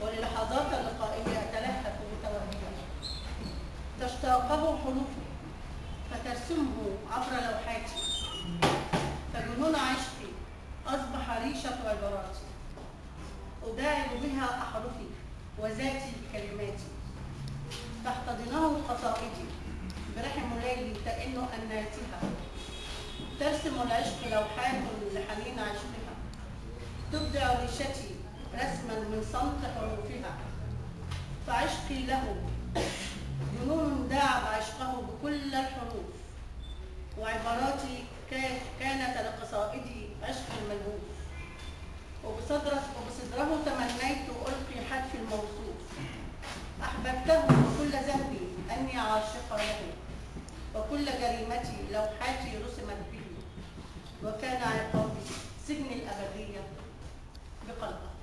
وللحظات اللقائية أتلهف متوهجا. تشتاقه حروفي فترسمه عبر لوحاتي، فجنون عشقي أصبح ريشة عباراتي، أداعب بها أحرفي وذاتي بكلماتي. تحتضنه قصائدي برحم ليل تئن أناتها، ترسم العشق لوحات لحنين عشقها، تبدع ريشتي رسما من صمت حروفها. فعشقي له جنون داعب عشقه بكل الحروف، وعباراتي كانت لقصائدي عشق الملهوف. وبصدره تمنيت ألقي حتف الموصوف. أحببته وكل ذنبي أني عاشقة له، وكل جريمتي لوحاتي رسمت به، وكان عقابي سجن الأبدية بقلبه.